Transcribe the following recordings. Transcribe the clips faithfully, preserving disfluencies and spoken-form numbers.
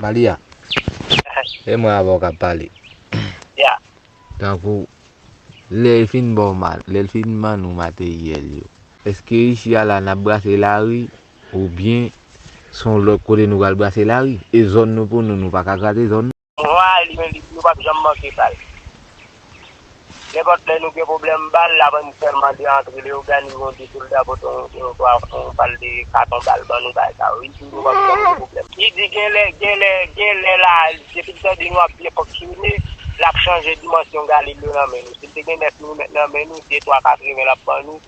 Malia, e mwen avè w k ap pale. Ya. Tankou, lè l fin ba w ma-, lè l fin ban nou materyèl yo, èske isi a la n ap brase lari, oubyen se yon lòt kote nou pral brase lari? E zòn nou pou nou, nou pa ka grate zòn nou? Mwa li men li, nou p ap janm manke bal. Nenpòt lè nou gen pwoblèm bal, l ap annik sèlman de antre Leyogàn, li gen de sòlda pote yon, yon, yon, yon bal de katon bal ban nou, bagay sa yo. Li di nou p ap janm gen pwoblèm. Li di genlè, genlè, genlè la, depi l tande nou ap byen fonksyone, l ap chanje dimansyon galil yo nan men nou. Si l te gen nèf milimèt nan men nou, se twa katreven l ap ban nou,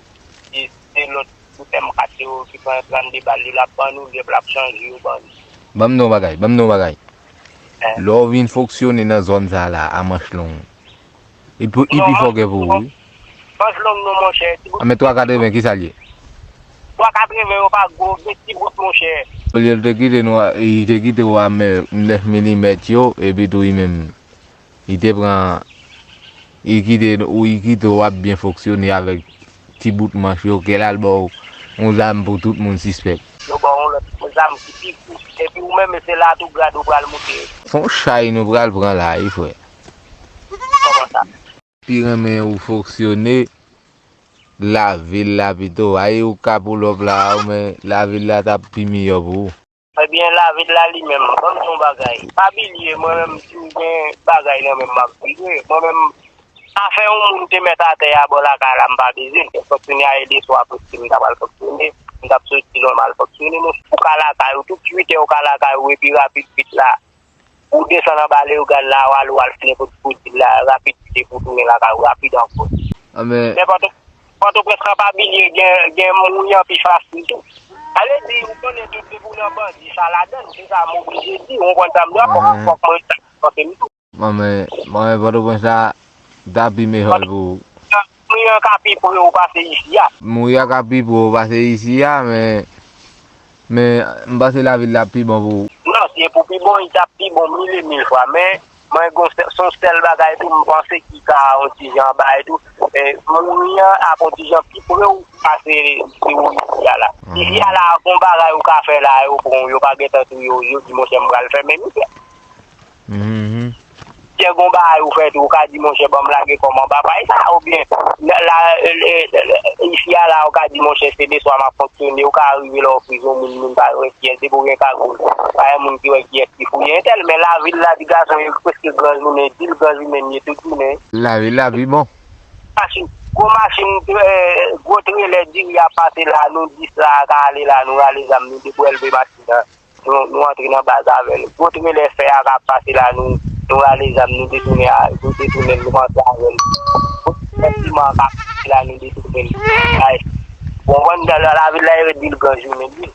e se lòt boutèm kat yo ki pran trannde bal yo, l ap ban nou, l ap chanje yo ban nou. Ban m di w yon bagay, ban m di w yon bagay. Lè w vin fonksyone nan zòn sa la, a manch long, li pi, li pi fò ke pou ou, wi. Manch long non, monchè. Ti bout. A, men twa katreven, kisa l ye? Twa katreven yo pa gwo, gen ti bout, monchè. Olye l te kite nou, li te kite w a men nèf milimèt yo, epi tou li menm, li te pran, li kite ou, li kite w ap byen fonksyone avèk ti bout manch yo, ke l al ba w yon zam pou tout moun sispèk. Yo ba w yon lòt zam ki pi gwo. Epi ou menm, se la tou grad ou pral moute. Se yon chay nou pral pran la, wi, frè. Kòman sa? Pi renmen ou fonksyone lavil la pito. Ay, ou ka pull up la, ou, men lavil la t ap pi miyò pou ou. Ebyen, lavil la li menm, ban m di w yon bagay. Pa bliye, mwen menm, si m gen bagay nan men m, m ap vire. Mwen menm, afè yon moun te mèt atè a bò lakay la, m pa bezwen l. Fonksyone a e de swa pou si m ta pral fonksyone, m t ap soti nòmal fonksyone. Monchè, ou ka lakay ou, tout uit è ou ka lakay ou, epi rapid vit la, ou desann anba Leyogàn la, w al, w al fè nenpòt kote la, rapid vit epi w tounen lakay ou, rapid ankò. Nenpòt Pòtoprens lan pa bliye gen, gen mouri an pi fasil tou. Sa vle di, ou konnen tout depi w nan bandi, sa ladann, se sa m oblije di, ou konprann sa m di a, fòk, fòk mwen sa, fòk m tou. Manman, manman, Pòtoprens la, ta pi meyò pou ou. Mouri an ka pi pre w pase isi a. Mouri a ka pi pre w pase isi a, men, men, m panse lavil la pi bon pou ou. Non, si e pou pi bon, li t ap pi bon mil e mil fwa, men, Mwen gon se yon sèl bagay tou m panse ki ka yon ti jan bay tou. Mouri an ap yon ti jan pi pre w pase si w isi a la. Isi a la gon bagay ou ka fè la yo pran w, yo pa gentan touye w, yo di monchè m pral fèmen misye. Gen gon bagay ou fè tou, ou ka di monchè ban m lage kò m anba pay sa, oubyen la isi a la ou ka di monchè se de swa m ap fonksyone, ou ka rive la w frize yon moun, moun pa wè kiyès, depi w gen kagòl, pa gen moun ki wè kiyès ki fouye entèl, men lavil la di gason yo preske gran jounen, di l gran jounen l ye tout jounen. Lavil la pi bon. Machin, gwo machin, gwo trelè diri ap pase la, nou dis la ka ale la, nou rale zam, nou debwèlve machin nan, nou, nou antre nan baz avè l. Gwo trelè fè a k ap pase la, nou, nou rale zam, nou detounen, nou detounen l, nou antre avè l. Gwo trelè siman k ap pase la, nou detounen l. Ou konprann, lavil la e ret di l gran jounen, di l.